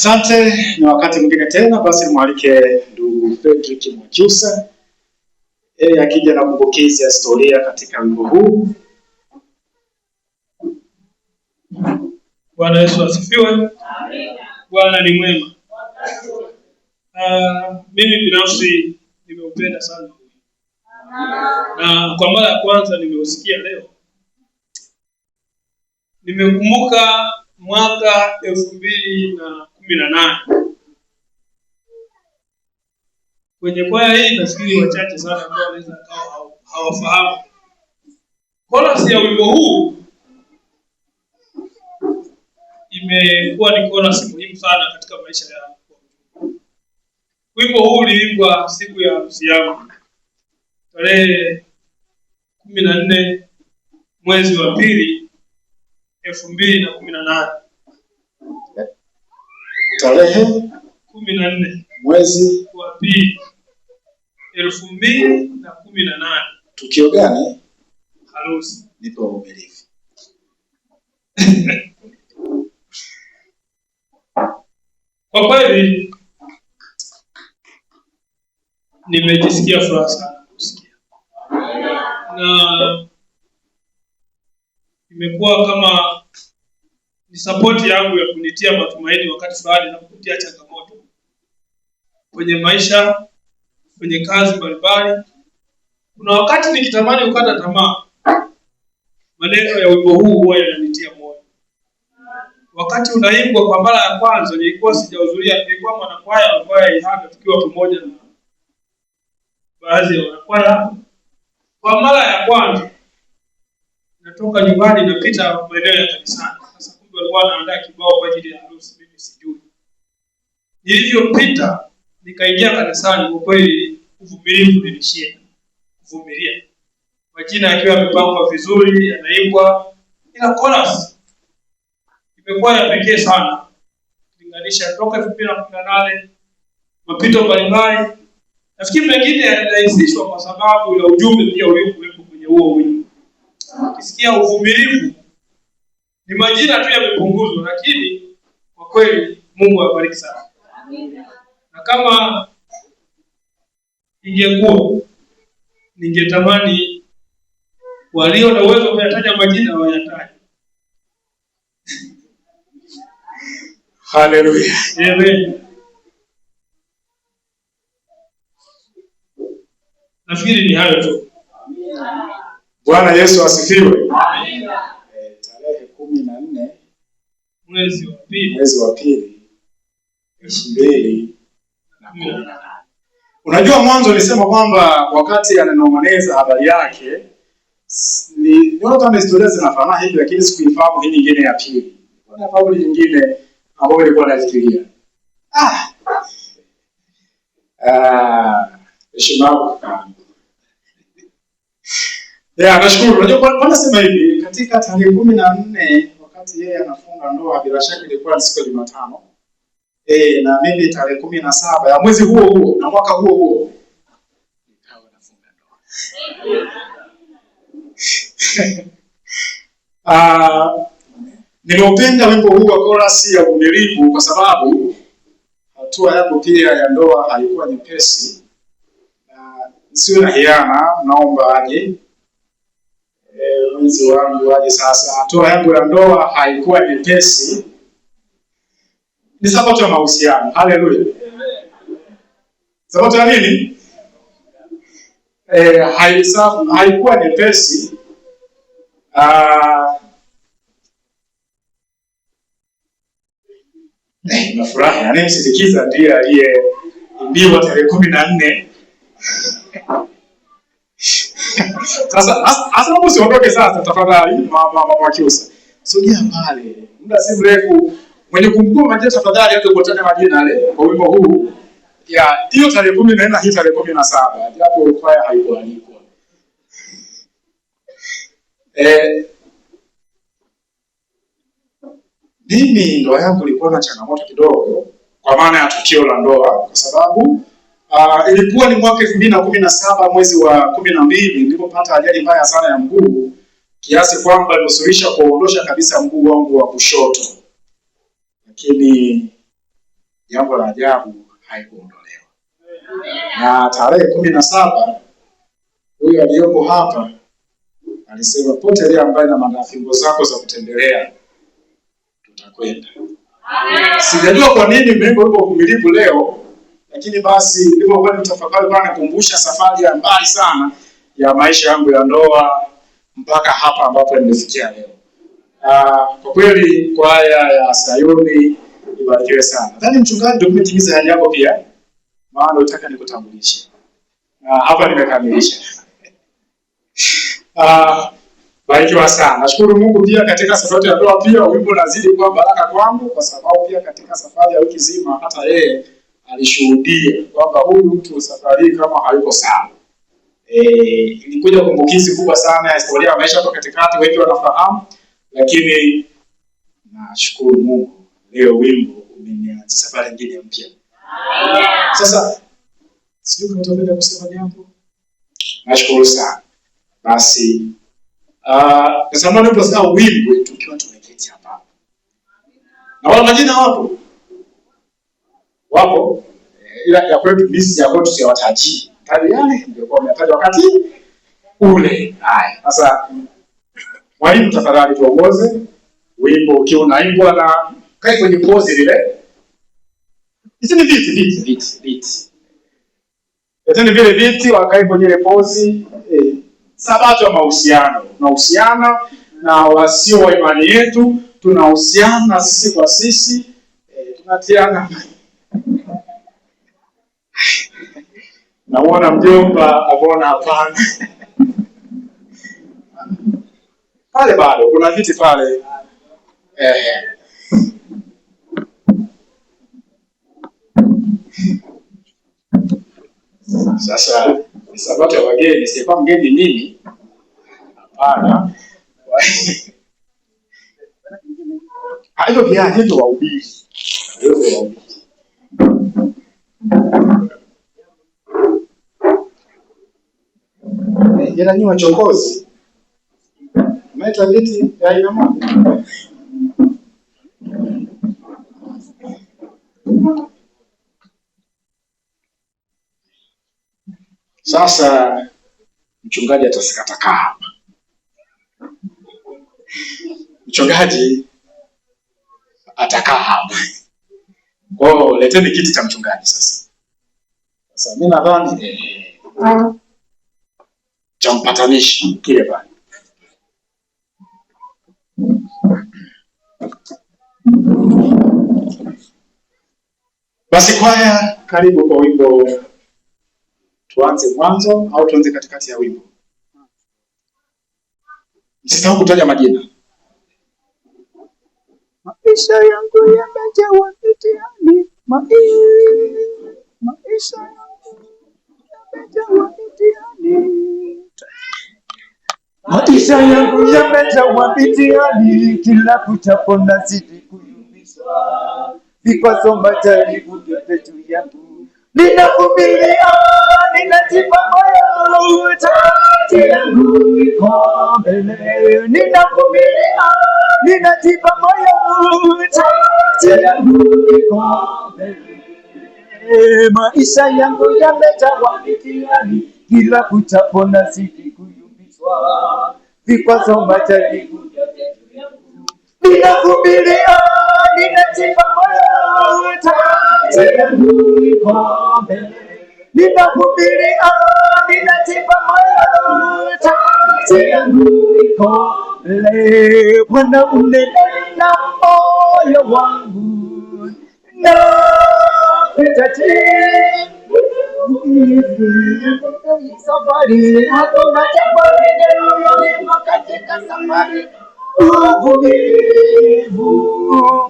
Asante, ni wakati mwingine tena basi nimwalike ndugu Fredrick Mwakyusa, yeye akija na kumbukizi ya historia katika wimbo huu. Bwana Yesu asifiwe. Bwana ni mwema. Mimi binafsi nimeupenda sana na kwa mara ya kwanza nimeusikia leo. Nimekumbuka mwaka 2018 kwenye kwaya hii, nafikiri wachache sana ambao wanaweza kawa hawafahamu chorus ya wimbo huu. Imekuwa ni chorus muhimu sana katika maisha yangu. Wimbo huu uliimbwa siku ya harusi yangu tarehe 14 mwezi wa pili 2018. Tarehe 14 mwezi wa pili 2018. Tukio gani? Harusi. Nipe uvumilivu. Kwa kweli nimejisikia furaha sana kusikia, na imekuwa kama ni support yangu ya kunitia matumaini wakati fulani ninapopitia changamoto kwenye maisha, kwenye kazi mbalimbali. Kuna wakati nikitamani kukata tamaa, maneno ya wimbo huu huwa yananitia moyo. Wakati unaimbwa kwa mara ya kwanza nilikuwa sijahudhuria, nilikuwa mwanakwaya wa kwaya Ihanga tukiwa pamoja na baadhi ya wanakwaya. Kwa mara ya kwanza natoka nyumbani napita maeneo ya kanisani. Sasa kumbe walikuwa wanaandaa kibao kwa ajili ya harusi, mimi sijui. Nilivyopita nikaingia kanisani, kwa kweli uvumilivu nilishinda kuvumilia. Majina yakiwa yamepangwa vizuri, yanaimbwa, ila chorus imekuwa ya pekee sana kulinganisha toka 2018, mapito mbalimbali. Nafikiri mengine yalirahisishwa kwa sababu ya ujumbe pia uliokuwepo kwenye huo wimbo. Ukisikia uvumilivu ni majina tu yamepunguzwa, lakini kwa kweli Mungu awabariki sana. Na kama ingekuwa ningetamani walio na uwezo kuyataja majina wayataje. Haleluya. Amen. Nafikiri ni hayo tu. Bwana Yesu asifiwe. Tarehe 14 mwezi wa pili mwezi wa pili 2018. Unajua, mwanzo nilisema kwamba wakati ananong'oneza habari yake niona kama historia zinafanana hivi, lakini sikuifahamu hii nyingine ya pili. Kuna faulu nyingine ambayo nilikuwa nafikiria. Heshima yako. Yeah, nashukuru. Unajua kwa nasema hivi, katika tarehe 14 wakati yeye anafunga ndoa, bila shaka ilikuwa ni siku ya Jumatano. Na mimi tarehe 17 ya mwezi huo huo na mwaka huo huo nikawa nafunga ndoa. Niliupenda wimbo huu wa chorus ya uvumilivu kwa sababu hatua yangu pia ya ndoa haikuwa nyepesi. Na nisiwe na hiana, naomba aje mwenzi wangu aje sasa. Hatua yangu ya ndoa haikuwa nyepesi. Ni sabato ya mahusiano. Haleluya. Sabato ya nini? Haikuwa nyepesi. Nafurahi anayemsindikiza ndiye aliyeimbiwa tarehe 14. Sasa hasa usiondoke sasa tafadhali, mama Mwakyusa. Sogea pale. Muda si mrefu mwenye kumkuu majina tafadhali hata kuwataja majina yale kwa wimbo huu. Ya hiyo tarehe 14 na hii tarehe 17, japo kwaya haikualikwa. Mimi ndoa yangu ilikuwa na changamoto kidogo kwa maana ya tukio la ndoa, kwa sababu ilikuwa ni mwaka 2017 mwezi wa 12 nilipopata ajali mbaya sana ya mguu kiasi kwamba ilinusuluhisha kuondosha kabisa mguu wangu wa kushoto. Lakini Jambo la ajabu, haikuondolewa. Na tarehe 17 huyu aliyopo hapa alisema potelea ambaye na madafimbo zako za kutembelea, tutakwenda. Sijajua kwa nini mmeimba wimbo uvumilivu leo, lakini basi nilipokuwa nitafakari, kwa nikumbusha safari ya mbali sana ya maisha yangu ya ndoa mpaka hapa ambapo nimefikia leo. Kwa kweli kwaya ya Sayuni ibarikiwe sana. Nadhani mchungaji ndio umetimiza ahadi yako pia, maana unataka nikutambulishe. Na hapa nimekamilisha. Barikiwa sana. Nashukuru Mungu pia katika safari ya ndoa pia wimbo unazidi kuwa baraka kwangu, kwa sababu pia katika safari ya wiki zima hata yeye alishuhudia kwamba huyu mtu safari kama hayuko sawa. Ilikuja kumbukizi kubwa sana ya historia ya maisha hapo katikati, wengi wanafahamu, lakini nashukuru Mungu leo wimbo umenianza safari nyingine mpya. Sasa sijui kama utapenda kusema jambo. Nashukuru sana. Basi natamani upo wimbo tukiwa tumeketi hapa. Na wala majina wapo? Wapo? Ila ya kwetu mimi ya kwetu siwataji. Taji yale ndio kwa mnataja wakati ule. Haya, sasa mwalimu tafadhali tuongoze wimbo ukiwa unaimbwa na kae kwenye pozi lile. Hizi ni viti viti viti viti. Leteni vile viti wakae kwenye ile pozi. Sabato ya mahusiano. Tunahusiana na wasio wa imani yetu, tunahusiana sisi kwa sisi, tunatiana. Namuona mjomba akaona hapana. Pale bado kuna viti pale. Sasa ni sabato ya wageni, sikuwa mgeni mimi. Hapana. Hivyo vya hivyo wahubiri. Hivyo wahubiri. Ila ni wachokozi. Umeleta viti vya aina moja. Sasa mchungaji atasikatakaa hapa. Mchungaji atakaa hapa. Kwa hiyo leteni kiti cha mchungaji sasa. Sasa mimi nadhani cha mpatanishi kile pale. Basi kwaya, karibu kwa wimbo. Tuanze mwanzo au tuanze katikati ya wimbo? Msisahau kutaja majina. Maisha yangu yamejawa mitihani, maisha yangu yamejawa mitihani. Maisha yangu yamejawa mitihani, kila kuchapo nazidi kuyumbishwa, vikwazo majaribu vyote juu yangu. Ninavumilia, ninajipa moyo, tati yangu iko mbele. Ninavumilia, ninajipa moyo, tati yangu iko mbele. Maisha yangu yamejawa mitihani, kila kuchapo nazidi kuyumbishwa, vikwazo majaribu vyote juu yangu. Ninavumilia, ninajipa moyo, tati yangu iko mbele. Ninavumilia, ninajipa moyo, tati yangu iko mbele. Bwana unenena moyo wangu na utatii safari, hakuna jambo linalo katika safari. Uvumilivu,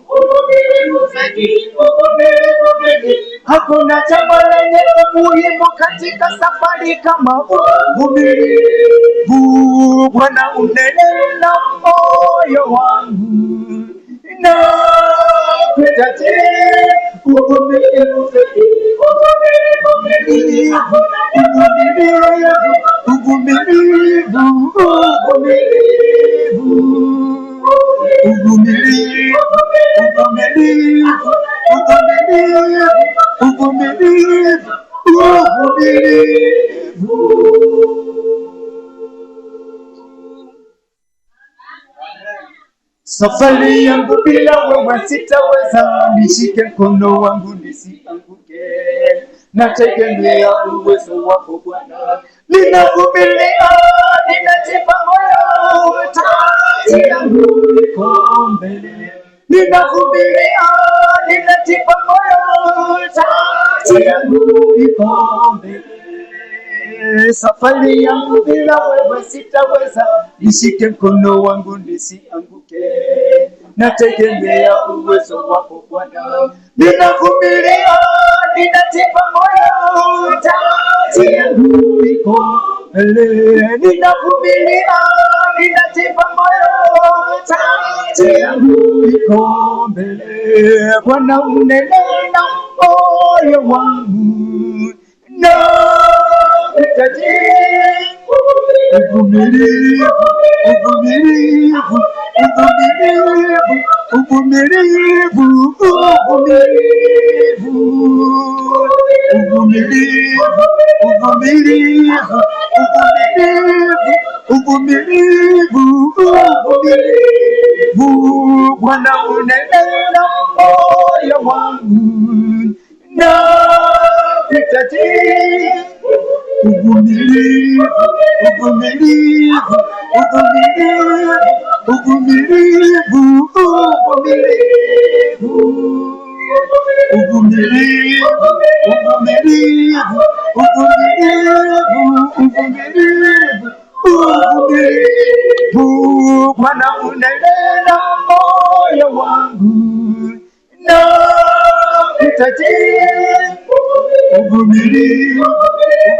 uvumilivu zaidi, uvumilivu zaidi. Hakuna jambo lenye umuhimu katika safari kama uvumilivu. Bwana unenena moyo wangu na kuitaji uvumilivu zaidi, uvumilivu zaidi. Uvumilivu, uvumilivu, uvumilivu, uvumilivu, uvumilivu, uvumilivu, uvumilivu. Safari yangu bila wewe sitaweza, nishike mkono wangu nisianguke, nategemea uwezo wako Bwana. Ninavumilia, ninajipa moyo, taji yangu iko mbele. Ninavumilia, ninajipa moyo, taji yangu iko mbele. Safari yangu bila wewe sitaweza, nishike mkono wangu nisianguke, nategemea uwezo wako Bwana. Ninavumilia, ninajipa moyo, taji yangu iko mbele. Ninavumilia, ninajipa moyo, taji yangu iko mbele. Bwana unene na moyo wangu na hitaji uvumilivu, uvumilivu, uvumilivu, uvumilivu, uvumilivu, uvumilivu, uvumilivu, uvumilivu, uvumilivu. Bwana unene na moyo wangu na hitaji uvumilivu, uvumilivu, uvumilivu, uvumilivu, uvumilivu, uvumilivu, uvumilivu, uvumilivu, uvumilivu. Bwana unene na moyo wangu na hitaji uvumilivu,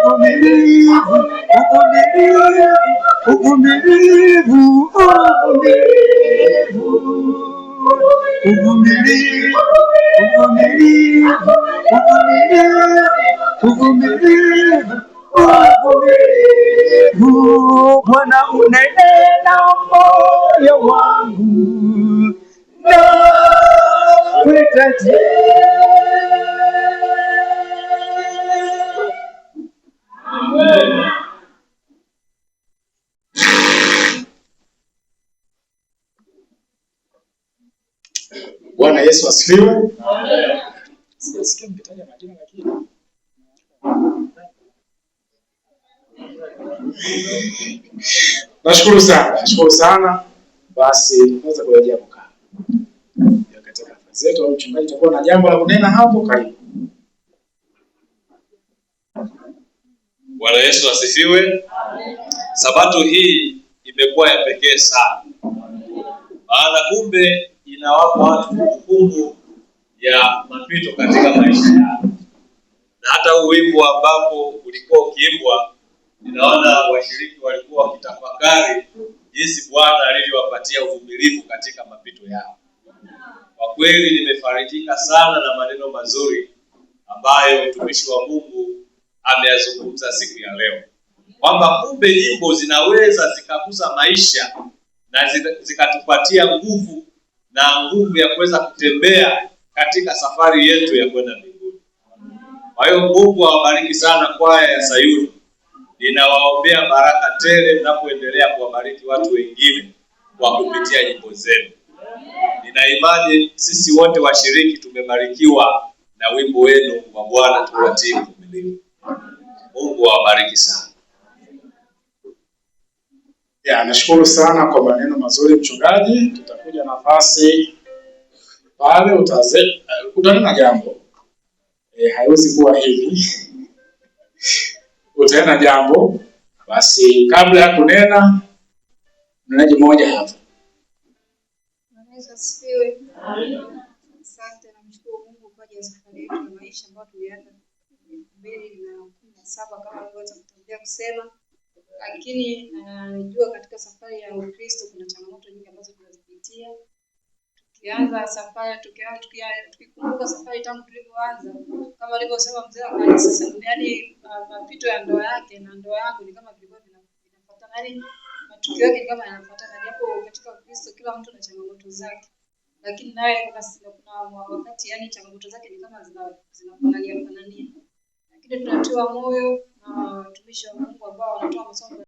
uvumilivu, uvumilivu, uvumilivu, uvumilivu, uvumilivu, uvumilivu, uvumilivu. Bwana unene na moyo wangu na kuhitaji. Bwana Yesu asifiwe. Sijasikia mkitaja majina lakini nashukuru sana, nashukuru sana. Basi tunaweza kurejea kukaa katika nafasi zetu, au mchungaji utakuwa na jambo la kunena hapo, karibu. Bwana Yesu asifiwe. Sabato hii imekuwa ya pekee sana, maana kumbe inawapa watu kumbukumbu ya mapito katika maisha yao, na hata huu wimbo ambapo ulikuwa ukiimbwa, ninaona washiriki walikuwa wakitafakari jinsi Bwana alivyowapatia uvumilivu katika mapito yao. Kwa kweli nimefarijika sana na maneno mazuri ambayo mtumishi wa Mungu ameyazungumza siku ya leo, kwamba kumbe nyimbo zinaweza zikagusa maisha na zikatupatia nguvu na nguvu ya kuweza kutembea katika safari yetu ya kwenda mbinguni. Kwa hiyo Mungu awabariki sana kwaya ya Sayuni. Ninawaombea baraka tele mnapoendelea kuwabariki watu wengine kwa kupitia nyimbo zenu. Nina imani sisi wote washiriki tumebarikiwa na wimbo wenu wa Bwana tupatie uvumilivu. Mungu awabariki sana. Ya, nashukuru sana kwa maneno mazuri mchungaji. Tutakuja nafasi pale utanena jambo. Haiwezi kuwa hivi. Utanena jambo. Basi kabla ya kunena, mnenaji mmoja hapa. Bwana Yesu asifiwe. Asante, namshukuru Mungu kwa ajili ya safari yetu ya maisha ambayo tulianza 2017 kama nilivyoweza kutangulia kusema. Lakini najua katika safari ya Ukristo kuna changamoto nyingi ambazo tunazipitia. Tukianza safari, tukikumbuka safari tangu tulivyoanza, kama alivyosema mzee wa kanisa, yaani mapito ya ndoa yake na ndoa yangu ni kama vilikuwa vinafuatana, yaani matukio yake ni kama yanafuatana, japo katika Ukristo kila mtu ana changamoto zake. Lakini naye kuna wakati yani changamoto zake ni kama zinafanania fanania, lakini tunatiwa moyo na watumishi wa Mungu ambao wanatoa masomo.